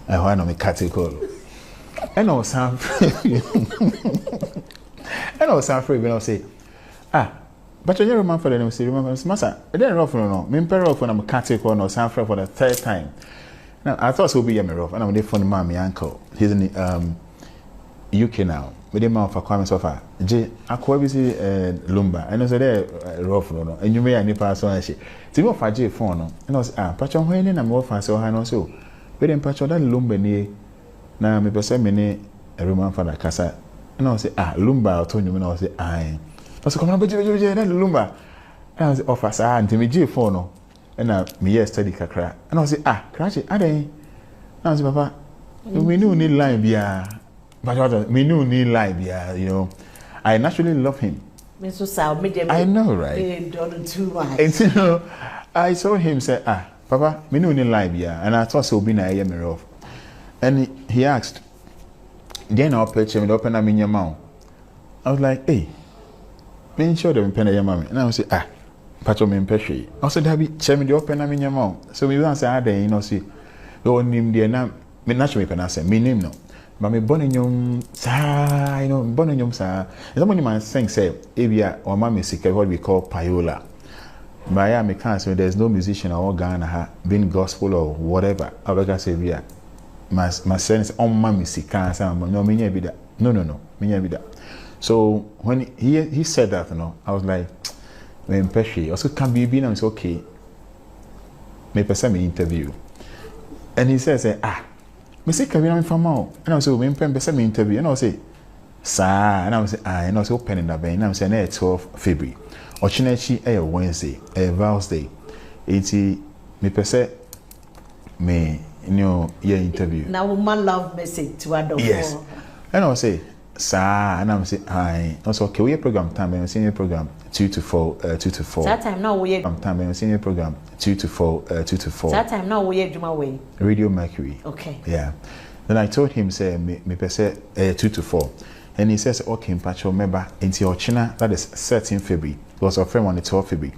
Ɛhɔ a na me cut call. Ɛna ɔsan frɛ ɛna ɔsan frɛ bi na ɔsɛ, "Ah, but ɔnyɛ Roman father?" Na ɔsɛ, "Roman father." "Masa, ɛdɛn rough no no mempɛ rough." Na me cut call na ɔsan frɛ for the third time. Now I thought sɛ obi yɛ me rough, ɛna mede phone maa me uncle. He's in UK now. Mede ma ɔfa Kwame sɛ ɔfa gye akoa bi si Lumba ɛno nso dɛ rough no enyuma yi a nipa so ahyɛ nti mi ɔfa gye phone no, ɛna ɔsɛ, "Ah, mpakyɛ hɔn ni na mewɔ fa sɛ ɔha no?" Ɔsɛ, "O, wede mpakyɛ ɔda Lumba nie na mepɛ sɛ me ne Roman father kasa." Ɛna ɔsɛ, "Ah, Lumba a ɔtɔ nnwom?" Na ɔsɛ, "Ae." Ɔsɛ, "Kɔmana bɛgye bɛgye bɛgye ɛda Lumba." Ɛna ɔsɛ ɔfa saa nti megye phone no, ɛna meyɛ study kakra, ɛna ɔsɛ, "Ah, krakye, adɛn?" Na ɔsɛ, "Papa, me ne wo ni line biara, but me ne wo ni line biara. I naturally love him." Me nso saa, me deɛ. I know, right? Me dɔ no too much. Nti no, I told him say, "Ah, papa, me ne wo ni line biara," and I thought sɛ obi na ɛyɛ me rough. And he asked, "Deɛ na ɔpɛ kyerɛ me deɛ ɔpɛ na menyɛ ma wo?" I was like, "Hey, me nkyerɛ deɛ mepɛ na ɛyɛ ma me?" Na I say, "Ah, patro, mempɛ hwee." Ɔsɛ, "Dabi, kyerɛ me deɛ ɔpɛ na menyɛ ma wo." So me bisa sɛ adɛn, na ɔsɛ ɔnim deɛ na me naturally mepɛ n'asɛm. Menim no ma mebɔ ne nnwom saa, mebɔ ne nnwom saa. And somebody might think sɛ ebia ɔma me sika, what we call payola. But yeah, meka sɛ there's no musician a ɔwɔ Ghana ha, being gospel or whatever, a ɔbɛka sɛ ebia masrɛ no sɛ ɔmma me sika ansa ma no. Menya bi da. No, menya bi da. So when he said that no, I was like, mempɛ hwee. Ɔsɛ ka biribi na mesɛ, "Okay, mepɛ sɛ me interview." And he said sɛ, "Ah, mese ka bi na mefa ma wo." Ɛna mesɛ, "Mempɛ, mpɛ sɛ me interview." Ɛna ɔsɛ saa, ɛna mesɛ, "Ah." Ɛna ɔsɛ, "Wopɛ ne da bɛn?" Na mesɛ, na ɛyɛ 12 February, ɔkyena akyi ɛyɛ Wednesday, ɛyɛ Vals Day, enti mepɛ sɛ me ne o yɛ interview. Na wo ma love message to adɔfoɔ. Yes. Ɛna ɔsɛ saa, ɛna mesɛ, "Ae." Ɔsɛ, "Okay, woyɛ program time bɛn?" Mesɛ, "Yɛ program 2 to 4, 2 to 4." Saa time na woyɛ Time bɛn? Mesɛ, "Yɛ program 2 to 4, 2 to 4." Saa time na woyɛ adwuma wɔ yi? Radio Mercury. Yeah. Then I told him say me pɛ sɛ 2 to 4, and he says, "Okay, mpakyɛw, mɛba." Nti ɔkyena, that is 13 February, because ɔfrɛ me on the 12 February,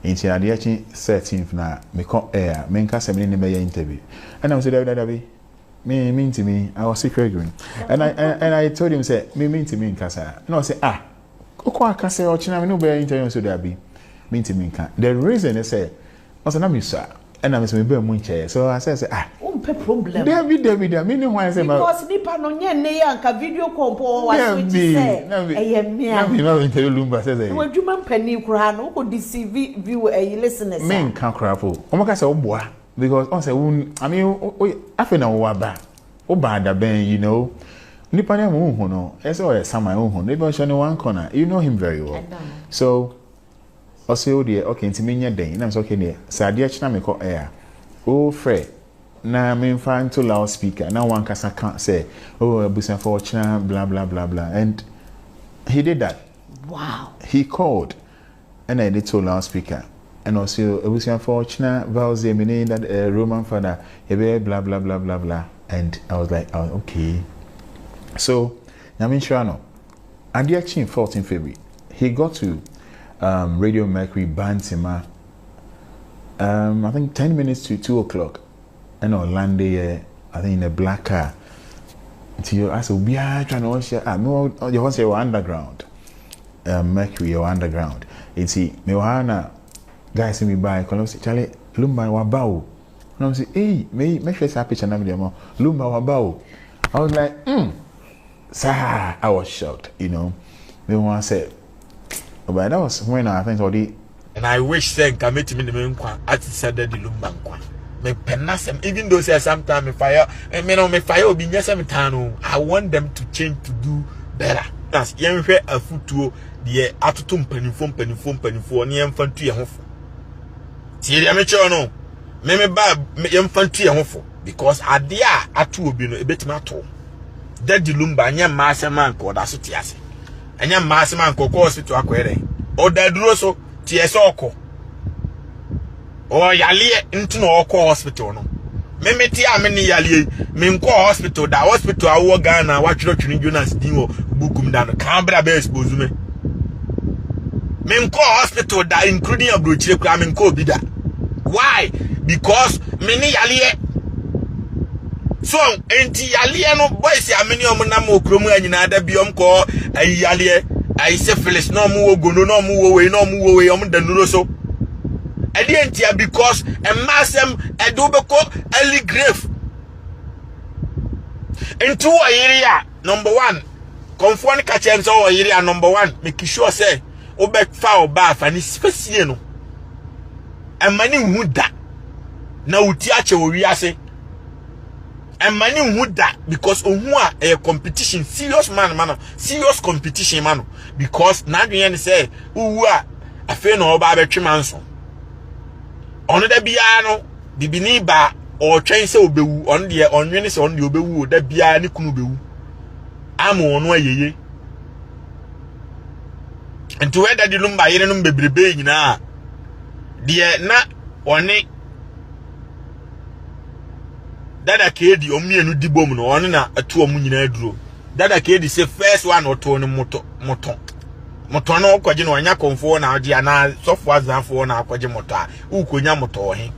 nti adeɛ kye 13th na mekɔ air, menka sɛ me ne ne bɛyɛ interview. Ɛna mo sɛ, "Dabi, dabi, me ntimi." I was secret green and I told him say me ntimi nka saa. Ɛna ɔsɛ, "Ah, okɔ aka sɛ ɔkyena me ne wo bɛyɛ interview." So dabi, me ntimi nka. The reason is sɛ ɔsɛ na me sua, ɛna me sɛ me bɛn mu nkyɛn, so I said sɛ, "Ah." Wompɛ problem. Dabi, dabi, dabi, me ne hwan sɛ ma Because nipa no nyɛ nne yɛ anka video call mpo wɔ wa switch sɛ ɛyɛ mmea. Na me ma me interview Lumba sɛ na wadwuma mpanin koraa no, wokɔ deceive view ɛyi listeners a. Me nka koraa po, wɔn ka sɛ woboa because ɔn sɛ wo, I mean, wo afei na wo aba, wo ba adabɛn, nipa no mu nhu no, ɛsɛ ɔyɛ saman nhu no, ebi ɔhyɛ ne one corner, you know him very well. So ɔsɛ o deɛ, okay, nti menyɛ dɛn? Ɛnam sɛ okay deɛ, sɛ adeɛ kyena mekɔ air, o frɛ na memfa nto loud speaker na wankasa ka sɛ, "Oh, abusuafo, ɔkyena bla bla bla bla." And he did that. He called, ɛna yɛde to loud speaker, ɛna ɔsɛ, "Abusuafo, ɔkyena Vals Day, me ne that Roman father yɛbɛyɛ bla bla bla bla bla." And I was like, "Oh, okay." So Nyame nhyira no, adeɛ kye 14 February, he got to Radio Mercury Bantama, I think 10 minutes to 2 o'clock, ɛna ɔlande yɛ, I think in a black car. Nti asɛ obiara atwa na ɔhyɛ, ah, mewɔ yɛ hɔ sɛ yɛwɔ underground, Mercury yɛwɔ underground, nti mewɔ ha na guys mi baa ɛkɔ na ɔsɛ, "Charlie, Lumba waba o." Na ɔsɛ, "Ei, mei mɛhwɛ saa picture na mi deɛ ma Lumba waba o." I was like, saa." I was shocked. Me hu asɛ, but that was when I think ɔde And I wish sɛ nka mɛtumi de me nkwa ate sɛ Daddy Lumba nkwa. Mepɛ n'asɛm, even though sɛ sometimes me fire me no, me fire obi nyɛ sɛ metaa no. I want them to change, to do better. As yɛnhwɛ afutuo deɛ atoto mpanimfoɔ mpanimfoɔ mpanimfoɔ ne yɛmfa ntu yɛn ho fo. Tie deɛ mekyerɛ no, me me ba, yɛmfa ntu yɛn ho fo because adeɛ a ato obi no ebetumi ato Daddy Lumba. Nyɛ mmaa asɛm a nka ɔda so te ase, ɛnyɛ mmaa asɛm a nka ɔkɔ hospital akɔyɛ dɛ ɔda duro so teɛ sɛ ɔkɔ ɔyaleɛ nti na ɔkɔ hospital no. Meme te a me ne yaleɛ yi, menkɔ hospital da. Hospital a wowɔ Ghana watwerɛ Twene Jonas din wɔ book mu da no kan bra bɛ expose me. Menkɔ hospital da, including aburokyire koraa menkɔ obi da. Why? Because me ne yaleɛ. So nti yaleɛ no boys a me ne ɔmo nam wɔ kurom ha nyinaa da bi ɔmo kɔ ayi yaleɛ ayi syphilis na ɔmo wɔ gono na ɔmo wɔ wei na ɔmo wɔ wei ɔmo da nuro so. Ɛdeɛ ntia because mmaa asɛm ɛde wobɛkɔ early grave. Nti wɔ yere a number one kɔnfoɔ no ka kyerɛ m sɛ wɔ yere a number one make sure sɛ wobɛfa ɔbaa fa ne fasie no ɛma ne nhu da na wo ti akyɛ wɔ wiase ɛma ne nhu da because ohu a ɛyɛ competition serious man ma no serious competition ma no because n'adwene ne sɛ wowu a afei na ɔba abɛtwe ma nso ɔno da biara no bibini ba ɔretwɛn sɛ ɔbɛwu ɔno deɛ ɔnwene sɛ ɔno deɛ ɔbɛwu o da biara ne kunu bɛwu ama ɔno ayɛye nti wɛda de nom ba yerenom bebrebe nyinaa deɛ na ɔne dada keedi wɔn mmienu di bom no ɔno na ɛto wɔn nyinaa duro dada keedi sɛ first one ɔtoo no motɔ motɔ motɔ no ɔkɔgye no ɔnya kɔnfoɔ na ɔgye anaa sɔfo azanfoɔ na akɔgye motɔ a wokɔnya motɔ wɔ he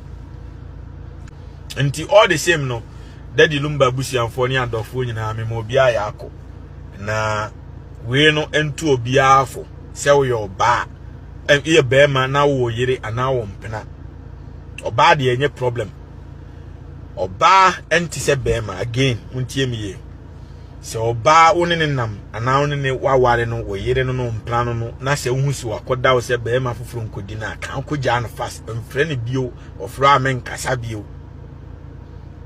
nti all the same no Daddy Lumba abusuafoɔ ne adɔfoɔ nyinaa mema obiara yɛ akɔ na wei no nto obiara fo sɛ woyɛ ɔbaa yɛ bɛrima na wowɔ yere anaa wɔ mpena ɔbaa deɛ ɛnyɛ problem ɔbaa ɛnte sɛ bɛrima again montie me yie sɛ ɔbaa wo ne ne nam anaa wo ne ne waware no wɔ yere no no mpena no no na sɛ wohu sɛ wakɔda wo sɛ bɛrima foforɔ nkɔdi no a ka wokɔgyaa no fast mfrɛ no bio ɔfrɛ a menkasa bio.